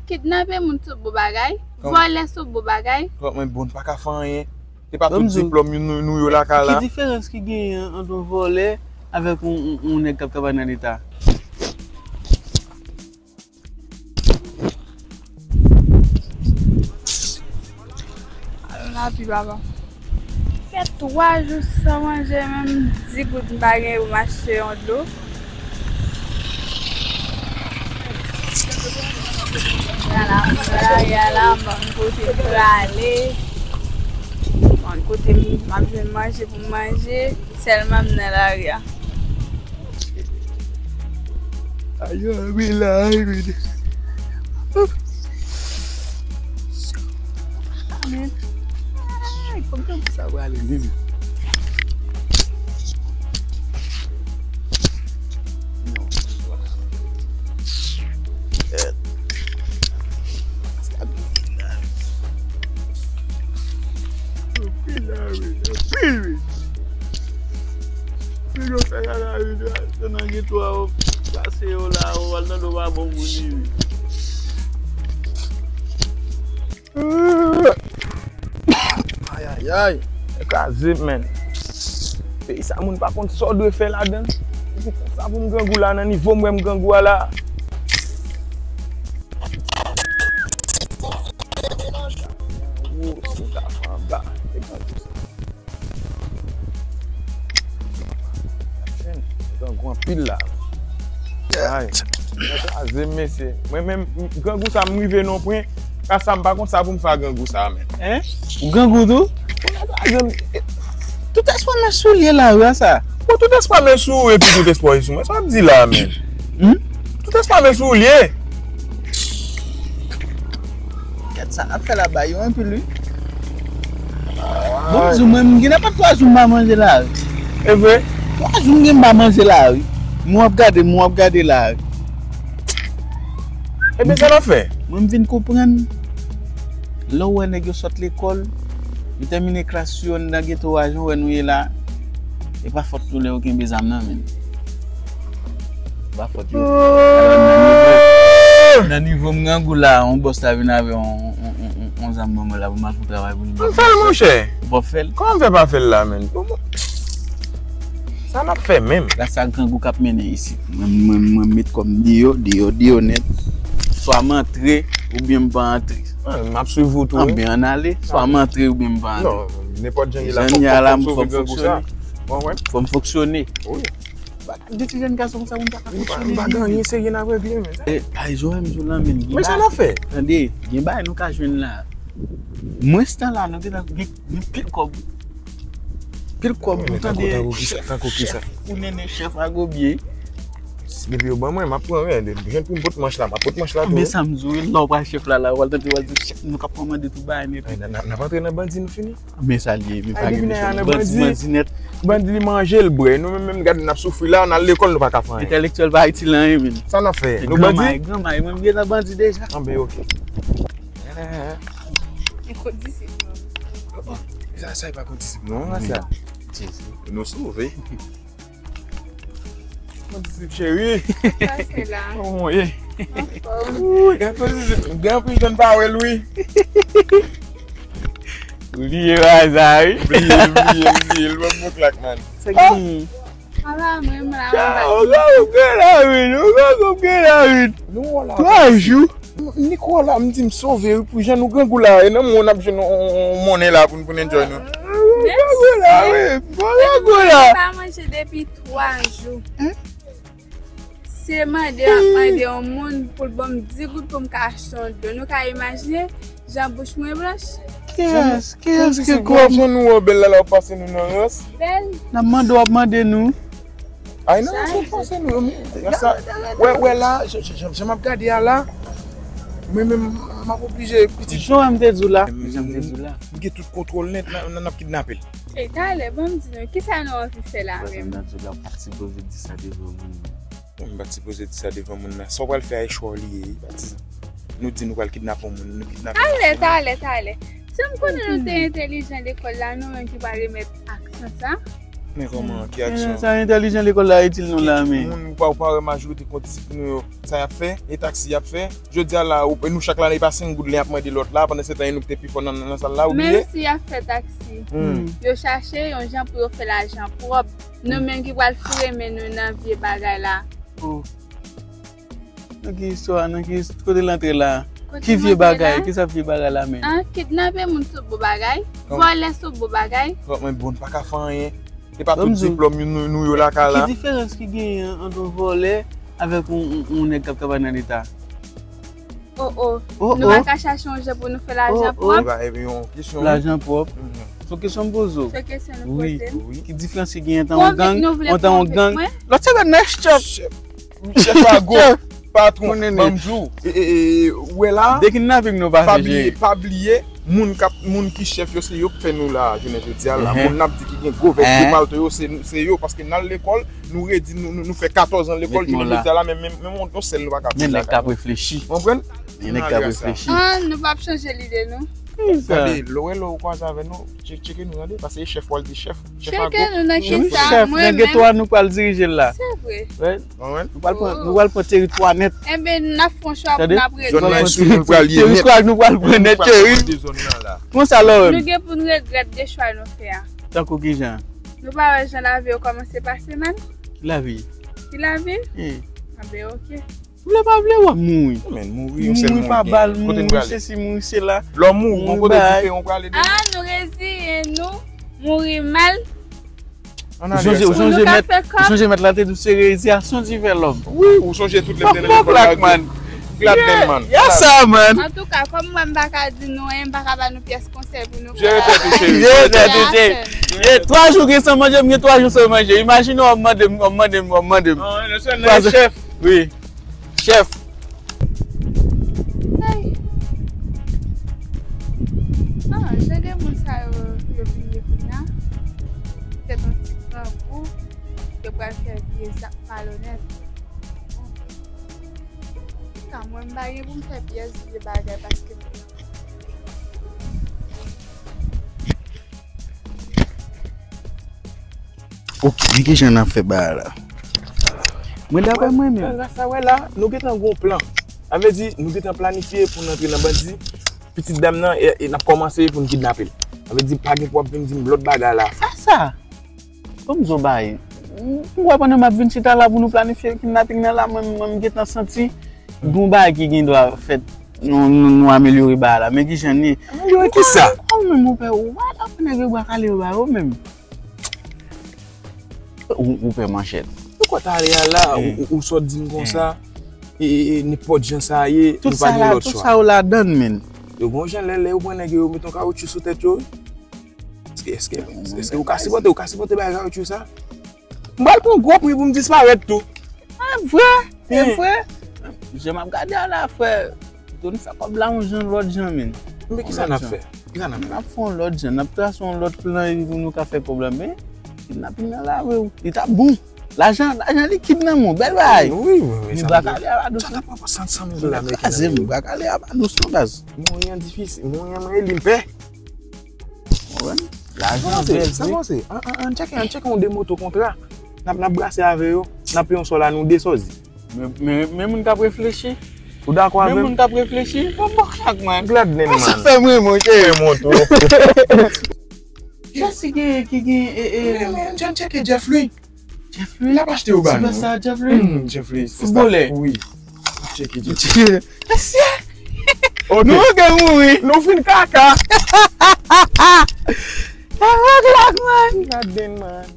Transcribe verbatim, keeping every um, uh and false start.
Kidnape moun se bon bagay, vòlè se bon bagay. Kòman mwen bon pa ka fè anyen. Se pa tout diplòm nou, nou yo lakay la. Ki diferans ki genyen ant yon vòlè avèk yon, yon, yon nèg k ap travay nan leta? Al nan lavi, papa. Fè twa jou san manje, menm di goud m pa gen pou m achte yon dlo. Ala, ala, ala, m pa konn kote m prale. M pa konn kote m ap jwenn manje pou m manje. Sèlman m nan lari a. Ayo, wi la, wi. Amen. Ay, kòman sa prale menm? Anpil la, wi, anpil, wi. Pi yo fè la, la, wi, la, se nan geto a, yo pase yo la, yo al tande yo pa bon moun, wi. Ayayay, e kraze, menn. Peyi sa, moun pa konn sa w dwe fè ladan l. Se konsa pou m grangou la, nan nivo m wè m grangou a la. Wo, sou ta fè anba. Se grangou sa. Grangou anpil la. Ay, kraze m, mesye. Mwen menm, grangou sa, m rive nan yon pwen, ka sa, m pa konn sa pou m fè ak grangou sa, menn. Hein? Ou grangou tou? Tout espwa men sou lye la, wi, sa. Bon, tout espwa men sou ou, epi tout espwa sou mwen. Sa w ap di la, menn? Hmm? Tout espwa men sou ou lye. Gad sa n ap fè la bay yo anpil, wi. Bon, m di w, mwen, m gen nan pa twa jou m pa manje la, wi. E vre? Twa jou m gen m pa manje la, wi. Mwen w ap gade, mwen w ap gade la, wi. Ebyen, sa n ap fè? Mwen, m vin konprann. Lè w wè nèg yo sot lekòl, yo tèmine klas yo anndan geto a, jan w wè nou ye la, e pa fòt nou lè yo kenbe zam nan, menn. Pa fòt yo. Alò, nan nivo, nan nivo m grangou la, yon bòs ta vin avè yon, yon, yon, yon, yon zam ban mwen la pou m al fè yon travay pou li. M fè l, monchè. Ou p ap fè l? Kòman m fè pa fè l la, menn? Sa n ap fè menm? La sa grangou k ap mennen isit. Mwen, mwen, mwen met kò m deyò, deyò, deyò nèt. Swa m antre, oubyen m pa antre. Ah, m ap swiv ou tou, wi. Oubyen ann ale, swa m antre, oubyen m pa antre. Non, nenpòt jan ye la, fò m fonksyone. Fò m fonksyone. Wi. De ti jèn gason konsa, moun pa ka fonksyone byen. M pa gen anyen serye nan regle, men. E, ay, Joel, m di w la, men. Men sa n ap fè? Tande, gen bagay nou ka jwenn la. Mwens tan la, nou gentan gen, gen pil kòb. Pil kòb, nou tande chèf, tankou kisa, tankou kisa? Chèf ou nene, chèf a gobye. Depi yo ban mwen, m ap pran, wi. Jwenn pou m pot manch la, m ap pot manch la tou. Men sa m di w, lè w pral chèf la, la, w al tande, w al di chèf, nou ka pran mande tout bagay nèt. Ay, n a, n a, n ap antre nan bandi, nou fini. Men sa l ye, men pa gen mesye. Bandi, bandi nèt. Bandi li manje, l bwè. Nou menm, menm, gade, n ap soufri la, n al lekòl, nou pa ka fè anyen. Entèlektyèl pa itil anyen, men. Sa n ap fè? Nou bandi? Granmay, granmay, mwen, m gen nan bandi deja. Anben, ok. E kot disip nou? Oh, sa, sa e pa kot disip nou, sa. Jezi. Nou sove. Kot disip cheri. Pase la. Kòman w ye? Anfòm. Ooh, gen anpil, gen anpil jèn pa wè l, wi. Ou bliye waza, wi. Bliye, bliye, bliye. L ban m yon klak, man. Sa ki genyen? Ala, mwen, mwen la, mwen bat. Ou ka koupe la, wi. Ou ka koupe la, wi. Nou wè la. Twa jou. Niko la, m di m sove, wi, pou jan nou grangou la. E nan moun ap jwenn yon, yon, yon monnen la pou n, pou n enjoy nou. Grangou la, wi. Grangou la. Mwen pa manje depi twa jou. Se mande, ap mande yon moun pou l ban m di goud pou m ka achte yon dlo. Nou ka imajine jan bouch mwen blanch? Kiyès, kiyès ki kwè? Jan nou wè w bèl la, la w ap pase nou nan rans. Bèl. N ap mande w ap mande nou. Ay, nan rans ou pase nou. Wè, wè la, jan, jan, jan, jan m ap gade a la, mwen menm, m ap oblije pitit. Jan m te di w la. Jan m te di w la. M gen tout kontwòl nèt, nan, nan, n ap kidnape l. E talè, ban m di nou, kisa nou anvi fè la menm? Mwen menm nan di w la, m pa t sipoze di sa devan moun nan. Non, m pa t sipoze di sa devan moun nan. Sa w pral fè a e chwa w li ye, patizan. Nou di nou pral kidnape yon moun, nou kidnape yon moun. Talè, talè, talè. Jan m konnen nou te entèlijan lekòl la, nou menm ki pral remèt aksyon sa. Men kòman, ki aksyon? Sa entèlijan lekòl la itil nou la, men. Moun pa, ou pa wè majorite kondisip nou yo, sa y ap fè, e taksi y ap fè. Jodi a la, ou, nou chak la, e pa senk goud len y ap mande lòt la, pandan se tan e nou ki te pi fò nan, nan sal la, ou bliye? Menm si y ap fè taksi, yo chache yon jan pou yo fè lajan pwòp. Nou menm ki pral foure men nou nan vye bagay la. Oh. Nan ki istwa, nan ki ist-, kote l antre la? Ki vye bagay? Ki sa vye bagay la menm? An, kidnape moun sou bon bagay, vòlè sou bon bagay. Frè mwen, bon, n pa ka fè anyen. E pa tout diplòm nou, nou yo lakay la. Ki diferans ki genyen ant yon vòlè avèk yon, yon, yon nèg k ap travay nan Leta? Oh, oh. Nou pa ka chache yon jan pou nou fè lajan pwòp? Lajan pwòp. Se yon kesyon m poze w. Se kesyon nou poze m. Ki diferans ki genyen ant yon gang, ant yon gang? Lòt se nan chèf. Chèf ago, patwon, banm di w, e, e, e, ou wè la, pa bliye, pa bliye, moun k ap, moun ki chèf yo, se yo k fè nou la, jounen jodi a la. Moun n ap di ki gen gwo vès, gwo palto yo, se, se yo, paske n al lekòl, nou redi, nou, nou, nou fè katòz an lekòl, jounen jodi a la, men, men, men yon sèl nou pa ka fè. Men nèg k ap reflechi. Konprann? Men nèg k ap reflechi. Ah, nou p ap chanje lide nou. Gade, lè w wè lè w kwaze avè nou, tche-, tcheke nou, tande, paske e chèf w al di chèf. Tcheke nou nan kisa? Mwen menm. Nan geto a nou pral dirije l la. Se vre. Nou pral pran, nou pral pran teritwa nèt. Enben, n ap fè yon chwa pou n ap regle. Zòn nan sou nou pral ye nèt. Teritwa nou pral pran nèt, cheri. Konsa, Lorraine. Nou gen pou n regrèt de chwa nou fè a. Tankou kijan? Nou pa wè jan lavi yo kòmanse pase mal? Ki lavi? Ki lavi? Enben, oke. Vle pa vle, w ap mouri. Men mouri, yon sèl moun gen. Mouri pa bal, mouri sesi, mouri sela. Lè w mouri, yon kote diferan w prale demen. Ah, nou reziyen nou, mouri mal. Ou sonje, ou sonje mèt, ou sonje mèt la te di w se reziyasyon di vè lòm. Wi, ou sonje tout lè m te lekòl la. Glad den man. Yes sir, man. Antouka, kòm mwen m pa ka di nou anyen, m pa ka ba nou pyès konsèy pou nou. Jere tèt ou, cheri. Jere tèt ou, cheri. Twa jou gen san manje, m gen twa jou san manje. Imajine w ap mande m, w ap mande m, w ap mande m. Chèf. Wi. Chèf. Ay. Ah, jan de moun sa yo, yo vin ye kounye a. Petèt yon ti grangou, yo pral fè vye zak malonèt. Sa, mwen, m pa gen pou m fè pyès vye bagay paske m Ok, men kijan n ap fè bagay la? Mwen, daprè mwen menm. Nan sa wè la, nou gentan gon plan. Sa vle di, nou gentan planifye pou n antre nan bandi. Pitit dam nan, e, e n ap kòmanse pou n kidnape l. Sa vle di, pa gen pou w ap vin di m lòt bagay la. Sa, sa? Kòm zo bay. M wè pandan m ap vin chita la pou nou planifye kidnaping nan la, mwen, mwen, m gentan santi gon bagay ki gen dwa fèt. Nou, nou, nou amelyore bagay la. Men kijan n ye? Amelyore kisa? Ou menm, ou pè, ou pa ta fè nèg yo bwa kale yo ba yo menm. Ou, ou pè manchèt. Ou kwè talè a la, ou, ou, ou sot di m konsa, e, e, e, nenpòt jan sa ye, nou pa gen lòt chwa. Tout sa yo ladann, men. Yo gon jan lè, lè yo pran nèg yo, yo met yon kawotchou sou tèt yo. Èske, èske, èske ou ka sipòte, ou ka sipòte bay kawotchou sa? M pral pran gwo pri pou m disparèt tou. Ah, vre, e vre. Jan m ap gade a la, frè, nou fè kòb la yon jan, lòt jan, men. Men kisa n ap fè? Kisa n ap fè? N ap fè yon lòt jan, n ap trase yon lòt plan epi pou nou ka fè kòb la, men kidnaping nan la, wi, li t ap bon. Lajan, lajan likid nan men w, bèl bagay. Wi, wi, wi. Men bwa kale a pa dous non. Sa t ap pran san, san mil dola ameriken nan men yo. Kraze m, bwa kale a pa dous non, baz. Mouri an difisil, mouri an mwen li m pè. Ou konprann? Lajan bèl vre. Sa panse? An, an, an tcheke, an tcheke yon de moto kontra. N ap, n ap brase avè yo. N ap peye yon sòl a nou de sòzi. Men, men, men moun k ap reflechi. Ou dakò avè m? Men moun k ap reflechi. Bon, bon, chak man. Glad nen man. Sa fè mwen, monchè. Fè moto. Jès ki gen, ki gen, e, e. Men, men, an tcheke Jeff Louis. Jeff Louis? L ap achte yo ba nou. Sipèsta Jeff Louis? Hmm, Jeff Louis, sipèsta. Foutbolè. Wi. Tcheke Jeff Louis. Mesye! Ok. Nou gen mouri. Nou fin kaka. Sa vòg la, man. Glad nen man.